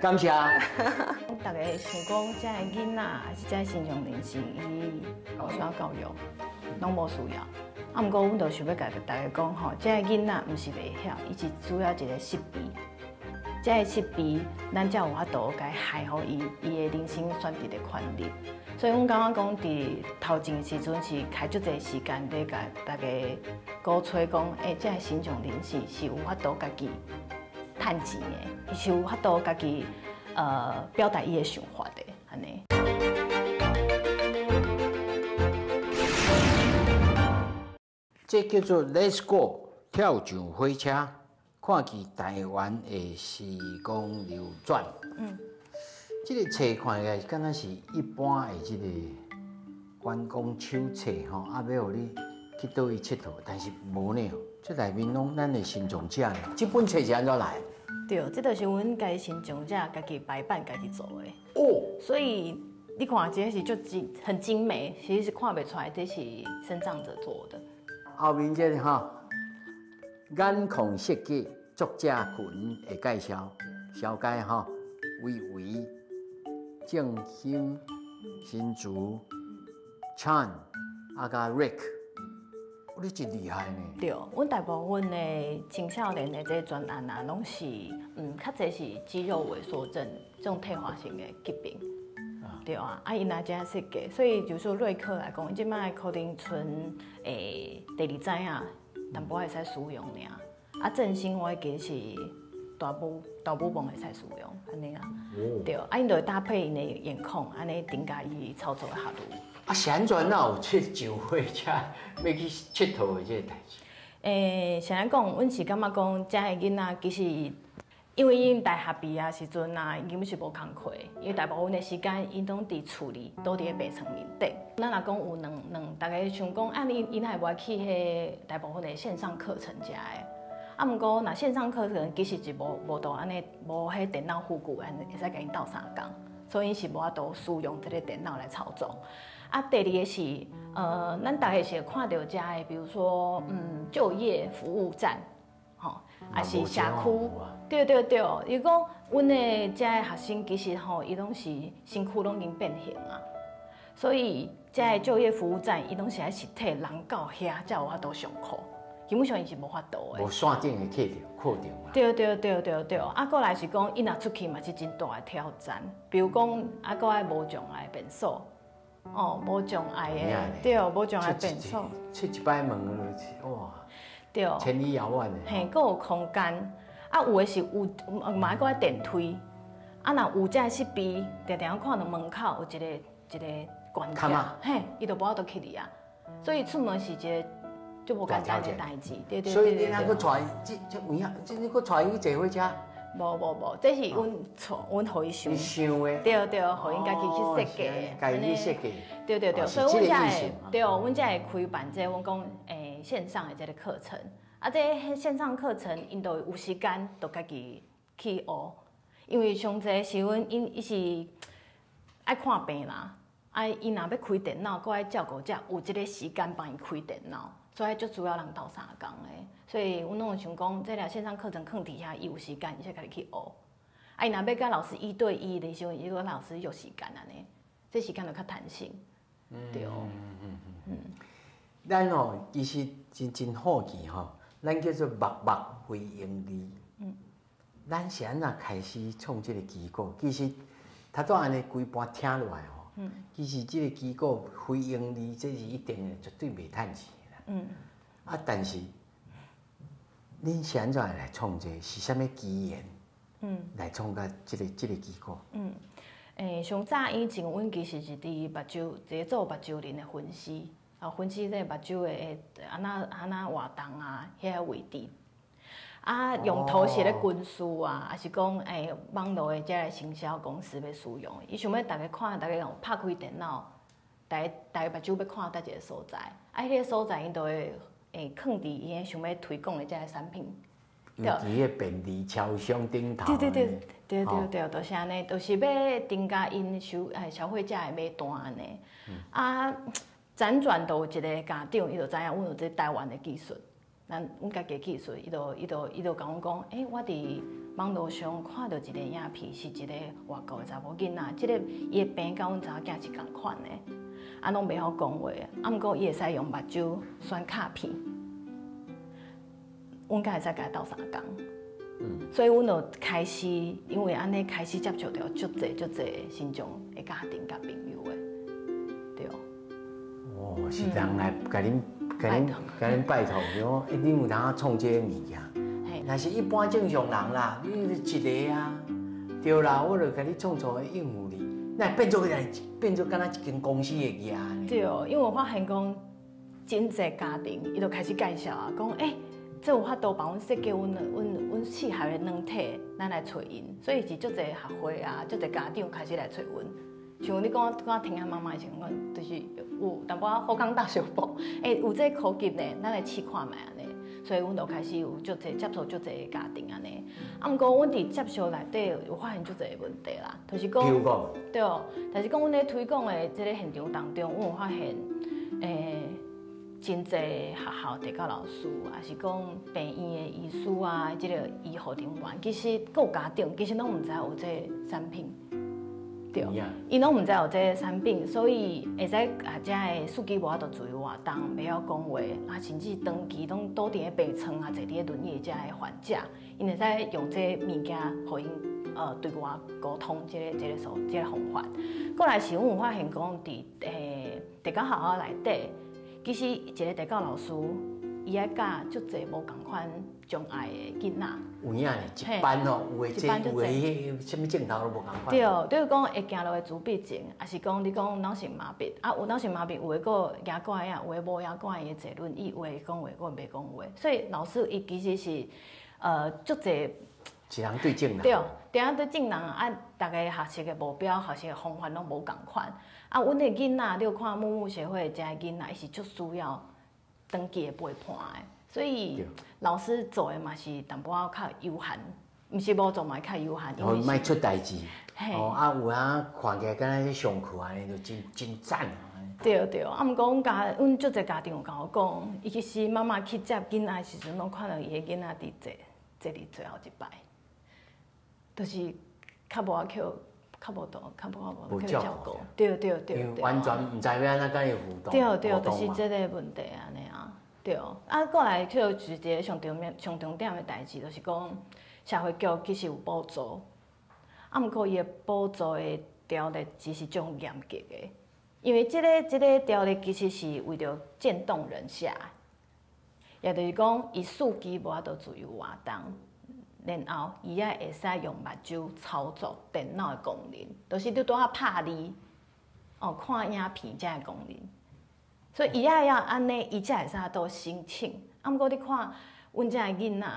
A: 感謝。
B: 逐家想講，這个囡仔抑是這个身障人士，伊高小教育攏無需要。啊，毋過阮就想欲共逐家講吼，這个囡仔毋是袂曉，伊是需要一個設備。這个設備，咱才有法度共伊開予伊伊的人生選擇的權利。所以，阮感覺講，佇頭前的時陣是開足濟時間咧，共逐家鼓吹講，欸，這个身障人士是有法度家己趁錢的，伊是有法度家己表達伊的想法的，按呢。
A: 這叫做 Let's Go 跳上火車，看見台灣的時光流轉。這个冊看起來敢若是一般的這个觀光手冊吼，啊，欲予你去佗位𨑨迌，但是無呢，這內面攏咱的身障者呢。這本冊是按怎來？
B: 對，這就是阮家己身障者家己排版、家己做的。所以你看，這是足精很精美，其實是看袂出來這是身障者做的。
A: 後面這个吼，眼控設計作者群的介紹，小解吼，維維、正興、新竹、Chan、啊佮 Rick，你真厲害呢。
B: 對，阮大部分的青少年的這个專案啊，攏是較濟是肌肉萎縮症這種退化性的疾病。對啊，啊𪜶若這樣設計，所以就說瑞克來講，這擺可能賰第二知影，淡薄會使使用爾。啊，振興我記得是大拇拇會使使用，按呢啦。對，啊𪜶就會搭配𪜶的眼控，按呢增加伊操作的效率。
A: 啊，是按怎哪有這上火車欲去𨑨迌的這个代誌？
B: 欸，是按怎講，阮是感覺講，遮的囡仔其實，因為𪜶大學畢業時陣啊，根本是無工課，因為大部分的時間𪜶攏佇厝裡，都佇咧病床面頂。咱若講有兩兩，逐家想講，啊，𪜶哪會無愛去彼大部分的線上課程遮的？啊，毋過若線上課程其實是無無都按呢，無彼電腦輔具，按呢會使共𪜶鬥相共，所以𪜶是無法度使用這个電腦來操作。啊，第二个是，咱逐家是會看著遮的，比如說，就業服務站，吼，抑是社區，對對對，伊講阮的遮的學生其實吼，伊攏是身軀攏已經變形啊，所以遮的就業服務站，伊攏是愛實體人到遐才有法度上課，基本上伊是無法度的。
A: 無線頂的課程課程啊。
B: 對對對對對，啊，過來是講，伊若出去嘛是真大的挑戰，比如講，啊，閣愛無障礙便所。哦，無障礙的，對，無障礙便所。
A: 出一擺門，哇！
B: 對，
A: 千里遙遠的。
B: 嘿，閣有空間，啊，有的是有，嘛愛閣愛電梯。啊，若有這个設備，定定看著門口有一个一个關卡，嘿，伊就無法度去哩啊。所以出門是一个足無簡單的代誌，對對對。
A: 所以你若閣帶伊，這這有影，這你閣帶伊去坐火車？
B: 無無無，這是阮帶，阮予伊想。
A: 想的。
B: 對對，予𪜶家己去設計。
A: 家己去設計。
B: 對對對，所以阮才會，對，阮才會開辦這个，阮講線上的這个課程。啊，這个線上課程，𪜶就有時間，就家己去學。因為上濟時陣，𪜶伊是愛看病啦，啊，伊若欲開電腦，閣愛照顧者，有這个時間幫伊開電腦，所以足需要人鬥相共的。所以阮攏有想講，這个線上課程囥佇遐，伊有時間，伊才家己去學。啊，伊若欲佮老師一對一的時陣，伊佮老師約時間按呢，這時間就較彈性。對。
A: 咱吼其實真真好奇吼，咱叫做目目非營利。咱是按怎開始創這个機構？其實頭拄按呢規盤聽落來吼，其實這個機構非營利，這是一定的，絕對袂趁錢的啦。啊，但是恁是按怎來創這個？是啥物機緣？來創甲這个機構？
B: 上早以前，阮其實是佇目睭，一个做目睭輪的分析，啊，分析這個目睭的會按怎按怎活動啊，遐個位置。啊，用途是咧軍事啊，抑是講網路的這个行銷公司欲使用。伊想欲逐家看，逐家用拍開電腦，逐家逐家目睭欲看佗一个所在，啊，彼个所在𪜶就會囥佇伊想欲推廣的這个產品。
A: 尤其彼便利超商頂頭。
B: 對對對對對對，就是按呢，就是欲增加𪜶消費者的買單按呢。啊，輾轉就有一个家長，伊就知影阮有這台灣的技術，咱阮家己的技術，伊就共阮講，欸，我佇網路上看著一个影片，是一个外國的查某囡仔，這个伊的病佮阮查某囝是仝款的，啊，攏袂曉講話，啊，毋過伊會使用目睭選卡片。阮敢會使共伊鬥相共，所以阮就開始，因為按呢開始接觸著足濟足濟身障的家庭佮朋友的，對。
A: 哦，是人來共恁、共恁、共恁拜託，講，欸，恁有通創這个物件？若是一般正常人啦，你一个啊，對啦，我就共你創創應付你，那變做來變做敢若一間公司的業。
B: 對，因為我發現講，真濟家庭，伊就開始介紹啊，講欸，這有法度幫阮設計阮適合的軟體，咱來揣𪜶。所以是足濟學會啊，足濟家長開始來揣阮。像你講，講聽下媽媽的時陣，就是有淡薄仔好康大相報，欸，有這個科技呢，咱來試看覓按呢。所以阮就開始有足濟接觸足濟家庭按呢。啊，毋過阮佇接受內底有發現足濟問題啦，就是講，對，就是講阮咧推廣的這個現場當中，阮有發現，欸，真濟學校特教老師，抑是講病院的醫師啊，這個醫護人員，其實閣有家長，其實攏毋知有這個產品。對，𪜶攏毋知有這個產品，所以會使啊，遮的司機無法度自由活動，袂曉講話，啊，甚至長期攏倒佇咧病床啊，坐佇咧輪椅遮的患者，𪜶會使用這個物件，予𪜶對外溝通這個這個所這個方法。過來是阮有發現講，佇特教學校內底，其實一個特教老師，伊愛教足濟無仝款障礙的囡仔。
A: 有影呢，一班哦，有的這有的彼啥物症頭攏無仝款。
B: 對，比如講會行路的自閉症，抑是講你講腦性麻痹，啊有腦性麻痹，有的閣行過來啊，有的無行過來，伊坐輪椅，有的講話，有的袂講話。所以老師伊其實是足濟
A: 一人對眾人。
B: 對，一人對眾人啊，逐个學習的目標、學習的方法攏無仝款。啊，阮的囡仔，你有看木木協會遮的囡仔，伊是足需要長期的陪伴的。所以老師做的嘛是淡薄仔較有限，毋是無做嘛較有限。
A: 哦，莫出代誌。哦，啊有影看起來敢若咧上課按呢，就真真讚。
B: 對對，啊，毋過阮家阮足濟家長有共我講，伊其實媽媽去接囡仔的時陣，攏看著伊的囡仔佇坐坐佇最後一排，就是較無法去，較無度，較無法照顧。對對對對。
A: 完全毋知欲按怎佮伊互動。
B: 對對，就是這个問題按呢啊。對，啊，過來去一個上重上重點的代誌，就是講社會局其實有補助，啊，毋過伊的補助的條例其實足嚴格的，因為這个這个條例其實是為著漸凍人寫的，也就是講，伊四肢無法度自由活動，然後伊愛會使用目睭操作電腦的功能，就是你拄仔拍字，哦，看影片遮的功能。所以伊愛要按呢，伊才會使都申請。啊，毋過你看，阮遮的囡仔，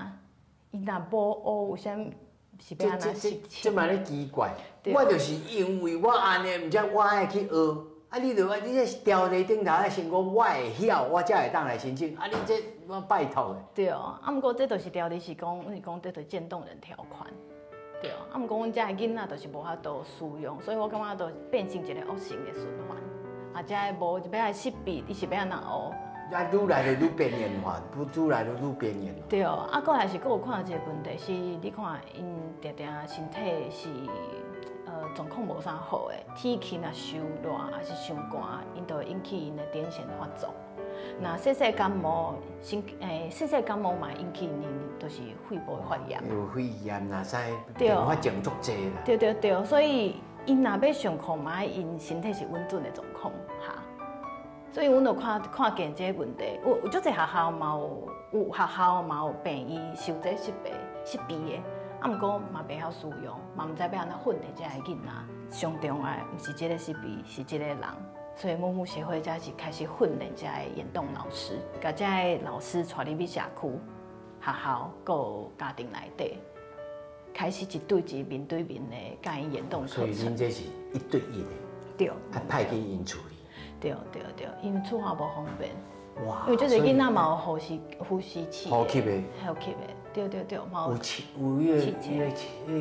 B: 伊若無學有啥物，是欲按怎申請？
A: 這嘛咧奇怪，我就是因為我按呢，毋才我愛去學。啊，你著愛你這條例頂頭愛先講我會曉，我才會當來申請。啊，你這我拜託的。
B: 對啊，毋過這就是條例是講，是講這就是漸凍人條款。對啊，毋過阮遮的囡仔就是無法度使用，所以我感覺就變成一個惡性的循環。啊，遮的無欲愛設備，你是欲按怎學？
A: 啊，愈來就愈邊緣化，不愈來就愈邊緣。
B: 對，啊，過來是閣有看一個問題是，你看𪜶定定身體是狀況無啥好的，天氣若傷熱，抑是傷寒，𪜶就會引起𪜶的癲癇發作。若細細感冒，先細細感冒嘛引起𪜶就是肺部的發炎。
A: 有肺炎啦，啥併發症足濟啦。
B: 對對對，所以。𪜶若欲上課嘛，愛𪜶身體是穩準的狀況下，所以阮就看看見這個問題。有足濟學校嘛有，有學校嘛有病院收這設備設備的，啊，毋過嘛袂曉使用，嘛毋知欲按怎訓練遮的囡仔。上重要的毋是這個設備，是這個人。所以木木協會才是開始訓練遮的眼動老師，共遮的老師帶入去社區、學校、閣有家庭內底。開始一對一面對面的教𪜶眼動課程，
A: 所以恁這是一對一的，
B: 對，
A: 啊派去𪜶厝裡，
B: 對對對，因為厝較無方便，哇，因為這個囡仔嘛有呼吸器，
A: 呼吸的，
B: 呼吸的，對對對，嘛
A: 有氣有彼個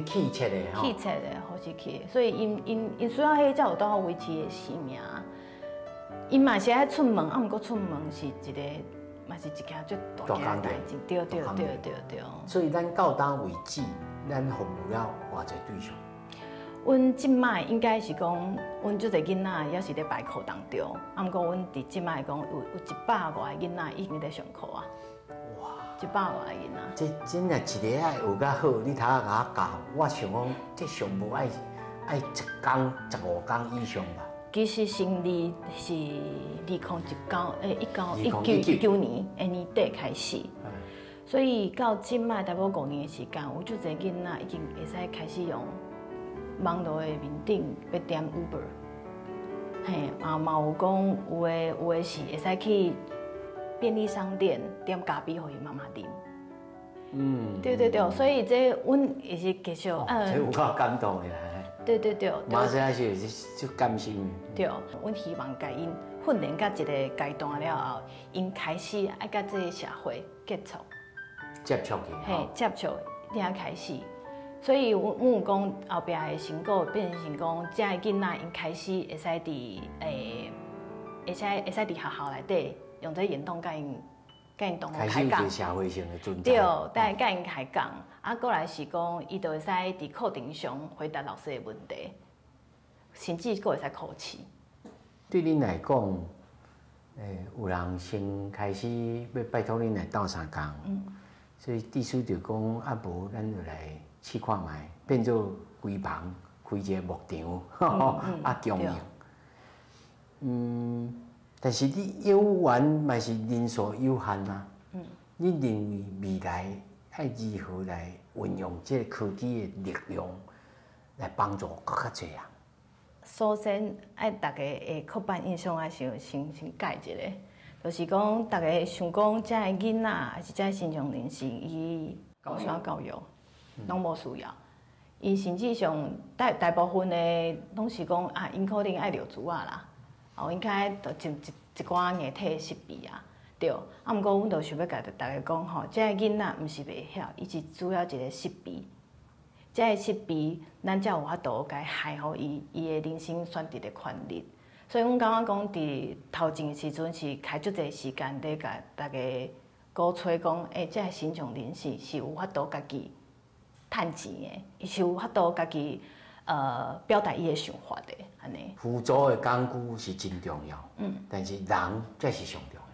A: 氣切的
B: 吼，氣切的呼吸器，所以𪜶𪜶𪜶需要彼才有當維持的生命，𪜶嘛是愛出門，啊，毋過出門是一個。嘛是一件足大件代誌，對對對對對。
A: 所以咱到今為止，咱服務了偌濟對象？
B: 阮這擺應該是講，阮足濟囡仔猶是咧排課當中，啊，毋過阮佇這擺講有100外个囡仔已經咧上課啊。哇！100外个囡仔。
A: 這真正一个愛學較好，你頭仔共我教，我想講這上無愛愛一工15工以上吧。
B: 其實成立是2019 1919年的年底開始，所以到這擺差不多5年的時間，有足濟囡仔已經會使開始用網路的面頂欲點 Uber，嘿，啊嘛有講有的有的是會使去便利商店點咖啡予伊媽媽啉。對對對，所以這阮也是繼續，
A: 這有夠感動的啦。
B: 對對對，
A: 馬上是足甘心。
B: 對，阮希望共𪜶訓練到一个階段了後，𪜶開始愛佮這个社會接觸，
A: 接觸去，
B: 嘿，接觸才開始。所以，阮有講後壁的成果變成講，這个囡仔𪜶開始會使佇欸，會使佇學校內底用這眼動共𪜶共𪜶同學開講。
A: 社會性的存在。
B: 對，但共𪜶開講，啊，過來是講，伊就會使佇課程上回答老師的問題，甚至閣會使考試。
A: 對恁來講，有人先開始欲拜託恁來鬥相共，所以意思就講，啊無，咱就來試看覓，變做規房開一個牧場，啊，供應。但是你有緣嘛是人數有限啊。你認為未來愛如何來運用這個科技的力量來幫助閣較濟人？
B: 首先，愛大家的刻板印象愛先先先改一下，就是講大家想講這个囡仔還是這个身障人士，伊無需要教育，攏無需要。伊甚至上大大部分的攏是講啊，𪜶可能愛尿苴仔啦，哦，𪜶較愛一一一寡硬體設備啊，對。啊，毋過阮就想欲共大家講吼，這个囡仔毋是袂曉，伊是需要一個設備。這个設備，咱才有法度共伊害予伊伊的人生選擇的權利。所以，阮感覺講，佇頭前的時陣是開足濟時間佇共大家鼓吹講，欸，這个身障人士是有法度家己趁錢的，伊是有法度家己表達伊的想法的，按呢。
A: 輔助的工具是真重要，但是人才是上重要。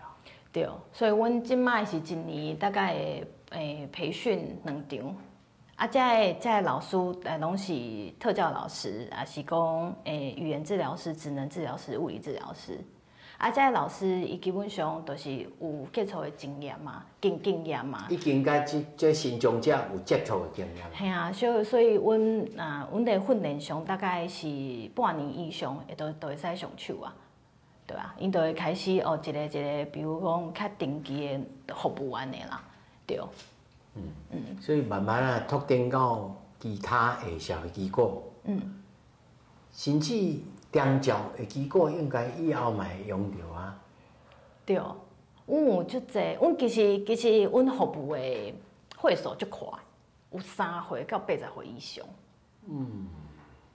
B: 對，所以阮這擺是一年大概會培訓兩場。啊，這个這个老師攏是特教老師，也是講語言治療師、職能治療師、物理治療師。啊，這个老師伊基本上都是有接觸的經驗嘛，經驗嘛。
A: 已經佮這這身障者有接觸的經驗。
B: 嘿啊，所以阮啊，阮的訓練上大概是半年以上，會都都會使上手啊，對啊，𪜶就會開始哦，一個一個，比如講較定期的服務按呢啦，對。
A: 所以慢慢啊拓展到其他的社會機構，甚至長照的機構應該以後嘛會用著啊。
B: 對，阮有足濟，阮其實其實阮服務的歲數足闊，有3歲到80歲以上。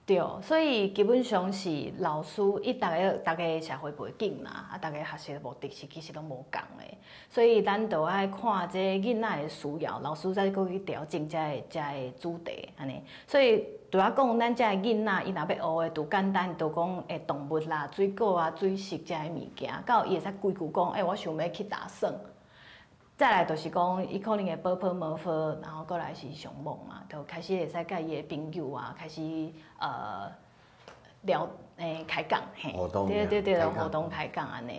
B: 對，所以基本上是老師，伊逐个逐个社會背景啦，啊，逐个學習目的是其實攏無仝的，所以咱就愛看這囡仔的需要，老師再閣去調整這个這个主題按呢。所以對我講，咱這个囡仔伊若欲學的，除簡單，就講會動物啦、水果啊、水色這个物件，到伊會使規句講，欸，我想欲去打耍。再來就是講，伊可能會ㄅㄆㄇㄈ，然後過來是上網嘛，就開始會使佮伊的朋友啊，開始聊開講，嘿，對對對，互動開講按呢，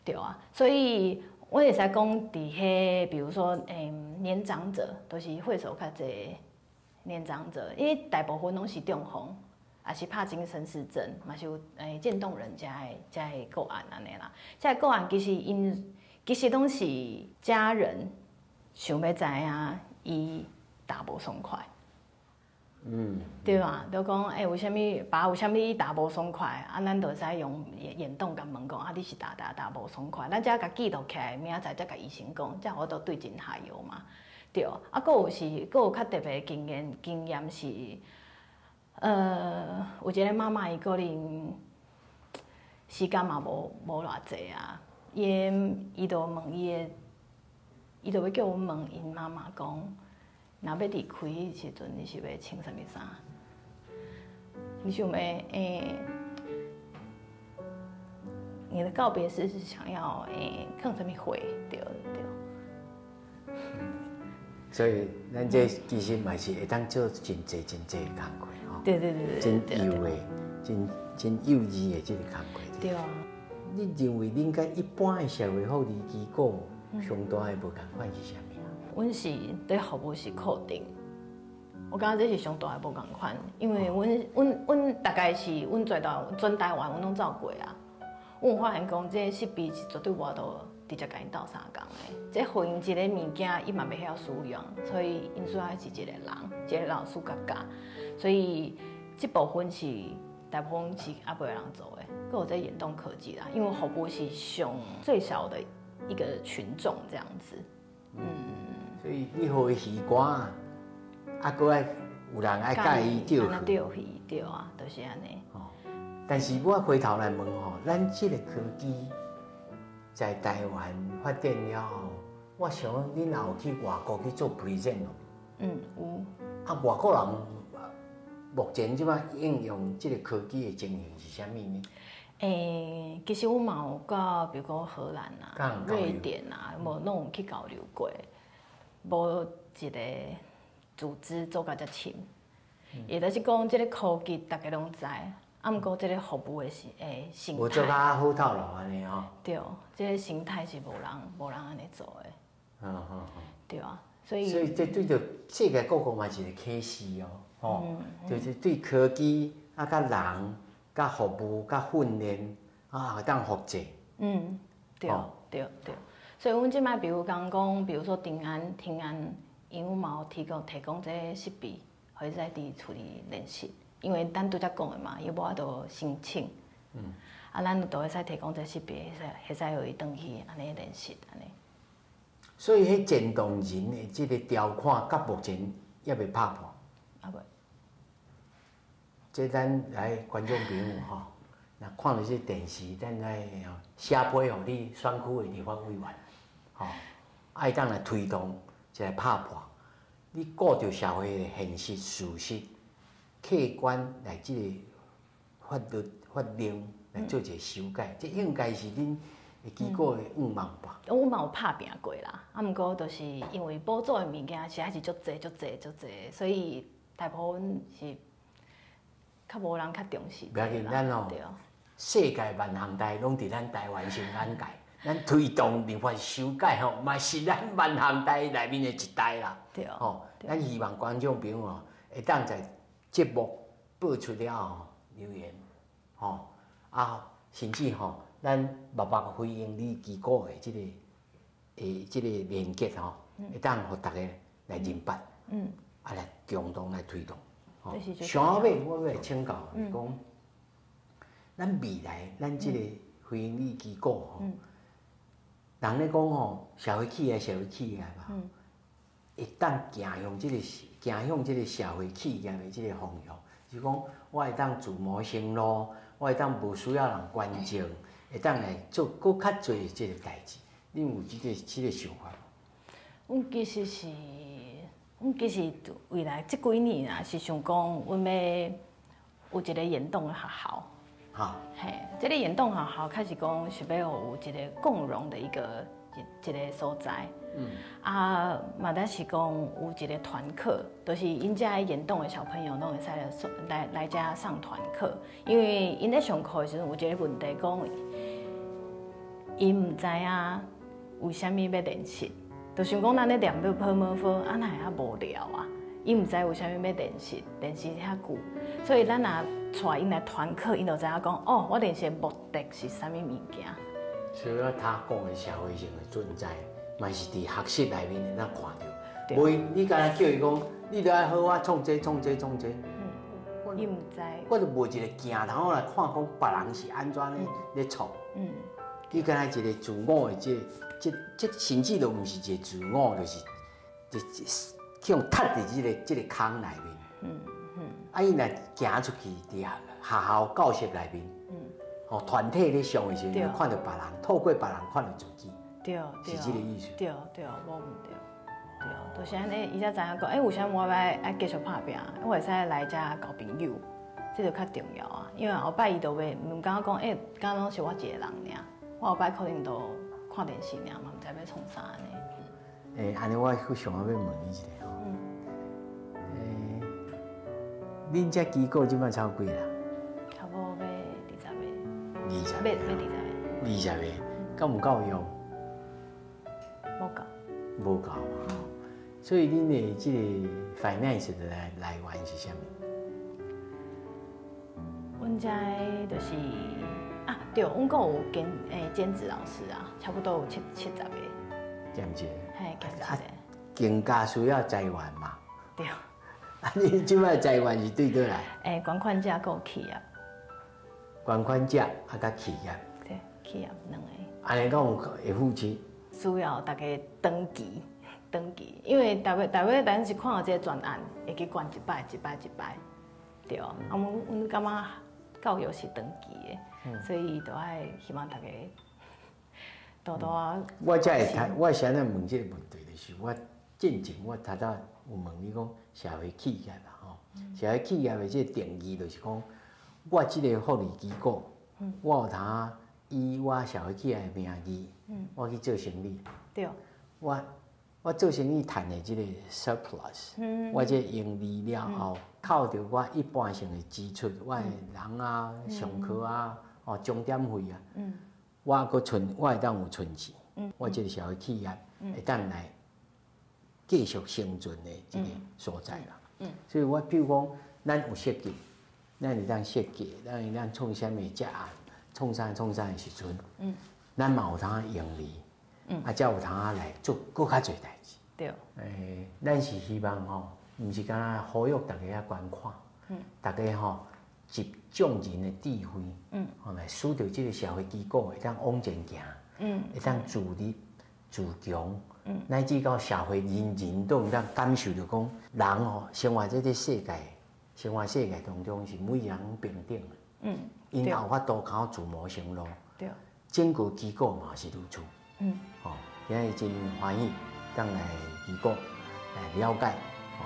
B: 對啊。所以我會使講，佇彼，比如說年長者，都是歲數較濟年長者，因為大部分攏是中風，也是帕金森氏症，嘛是有漸凍人遮的遮的個案按呢啦。這个個案其實𪜶其實攏是家人想欲知影伊踏無爽快，對吧？就講欸，為啥物爸為啥物伊踏無爽快？啊，咱就會使用眼動共問講，啊，你是踏踏踏無爽快？咱才共記錄起來，明仔載才共醫生講，才有法度對症下藥嘛。對，啊，閣有是，閣有較特別的經驗是，有一個媽媽伊可能時間嘛無偌濟啊。伊伊就問伊的，伊就欲叫阮問𪜶媽媽講，若欲離開的時陣，你是欲穿啥物衫？你想欲欸？你的告別式是想要欸，放啥物花？對對。
A: 所以，咱這其實嘛是會當做真濟真濟工課吼。
B: 對對對對。
A: 真幼的，真真幼稚的這个工課。
B: 對啊。
A: 你認為恁佮一般的社會福利機構上大的無仝款是啥物啊？
B: 阮是佇服務是固定，我感覺這是上大的無仝款，因為阮阮阮大概是阮全台灣阮攏走過啊，阮有發現講這個設備是絕對無法度直接共𪜶鬥相共的。這複印一個物件，伊嘛袂曉使用，所以𪜶需要是一個人，一個老師共教。所以這部分是大部分是猶未有人做的，閣有這眼動科技啦，因為服務是上最小的一個群眾這樣子。
A: 所以你予伊魚竿，啊，閣愛有人愛教伊釣魚。
B: 釣魚對啊，就是按呢。
A: 哦，但是我回頭來問吼，咱這個科技在台灣發展了後，我想恁也有去外國去做 present 哦。
B: 嗯，有。
A: 啊，外國人目前這擺應用這個科技的情形是啥物呢？
B: 其實阮嘛有佮，比如講荷蘭啊、瑞典啊，無攏有去交流過，無一個組織做甲遮深。也就是講，這個科技大家攏知，啊，毋過這個服務的是生態。
A: 無做較好套路按呢吼。
B: 對，這個生態是無人按呢做的。對啊，所以。
A: 所以這對著世界各國嘛是一個啟示哦，吼，就是對科技啊，佮人、佮服務、佮訓練啊，會當複製。
B: 對對對。所以阮這擺比如講講，比如說平安、平安，𪜶嘛有提供這個設備，予伊使佇厝裡練習。因為咱拄才講的嘛，伊無法度申請。啊，咱就會使提供這設備，會使予伊轉去按呢練習按呢。
A: 所以，彼漸凍人的這個條款，到目前猶未拍破。
B: 猶未。
A: 這咱來觀眾朋友吼，若看著這電視，咱來寫批予你選區的立法委員，吼，愛當來推動一個拍破。你顧著社會的現實事實，客觀來這個法律法令來做一個修改，這應該是恁機構的願望吧？
B: 阮嘛有拍拚過啦，啊，毋過就是因為補助的物件實在是足濟、足濟、足濟，所以大部分是較無人較重視。
A: 袂要緊，咱哦，世界萬行代攏佇咱台灣先眼界，咱推動立法修改吼，嘛是咱萬行代內面的一代啦。吼，咱希望觀眾朋友吼，會當在節目播出了後留言，吼啊，甚至吼，咱默默回應你機構的這個連結吼，會當予大家來認捌，啊來共同來推動。上後尾我欲來請教是講，咱未來咱這個非營利機構吼，人咧講吼，社會企業，社會企業嘛，會當行向這個社會企業的這個方向，就是講我會當自謀生路，我會當無需要人捐贈，會當來做閣較濟這個代誌。你有這個想法無？
B: 阮其實未來這幾年啊，是想講，阮欲有一個眼動的學校。嘿，這個眼動學校開始講是欲有一個共融的一個所在。啊，嘛，但是講有一個團課，就是𪜶遮眼動的小朋友攏會使來遮上團課，因為𪜶咧上課的時陣有一個問題，講𪜶毋知影為啥物欲練習，就想講咱咧念要泡沫粉，啊哪會遐無聊啊？𪜶毋知為啥物欲練習遐久，所以咱若帶𪜶來團課，𪜶就知影講，哦，我練習的目的是啥物物件。
A: 所以他講的社會性的存在，嘛是佇學習內面會當看著。無你敢若叫伊講，你著愛好好創這創這創這。
B: 伊毋知。
A: 我就無一個鏡頭來看，講別人是按怎咧創。你敢若一個自我的這個，這甚至都毋是一個自我，就是這去予踢佇這個空內面。啊，伊若行出去，佇學校教室內面，吼團體咧上的時陣，看著別人，透過別人看著自己。
B: 對。
A: 是這個意思。
B: 對對，無毋對。對，就是按呢，伊才知影講，欸，為啥物我愛繼續拍拚？我會使來遮交朋友，這就較重要啊。因為後擺伊就袂毋感覺講，欸，敢攏是我一個人爾。我後擺可能都看電視爾嘛，毋知欲創啥按呢。
A: 欸，按呢我閣想欲問你一下吼。欸，恁這機構這擺超幾人？
B: 差不多欲20個。
A: 20個。
B: 欲20個。
A: 20個，夠毋夠用？
B: 無夠。
A: 無夠嘛。所以恁的這個 finance 的來源是啥物？
B: 阮遮就是啊，對，阮閣有兼職老師啊，差不多有七十個。
A: 兼職。
B: 嘿，兼職的。
A: 更加需要財源嘛。
B: 對。
A: 啊，你這擺財源是對佗來？
B: 捐款者閣企業。
A: 捐款者啊，佮企業。
B: 對，企業兩個。
A: 按呢敢有會付錢？
B: 需要大家長期、長期，因為逐擺咱是看到這個專案，會去捐一擺、一擺、一擺，對。啊，阮感覺教育是長期的，所以就愛希望大家多多啊。
A: 我才會睇，我是按怎問這個問題，就是我進前我頭拄有問你講社會企業啦吼，社會企業的這個定義就是講，我這個福利機構，我有通以我社會企業的名義，我去做生意。我做生意趁的這個 surplus，我這盈利了後，扣掉我一般性的支出，我的人啊、上課啊、哦鐘點費啊，我閣存，我會當有存錢，我這個社會企業會當來繼續生存的這個所在啦。所以我比如講，咱有設計，咱會當設計，咱會當創啥物食案，創啥創啥的時陣，咱嘛有通盈利，啊，才有通來做閣較濟代誌。咱是希望吼，毋是干焦呼籲大家捐款，大家吼集眾人的智慧，吼來使著這個社會機構會當往前行，會當自立自強，乃至到社會人人都會當感受著講，人吼生活這個世界，生活世界當中是每個人平等的，𪜶有法度較自謀生路，整個機構嘛是如此，吼，今日真歡喜，當來機構來了解，吼，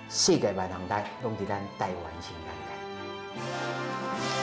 A: 世界萬行台攏佇咱台灣新眼界。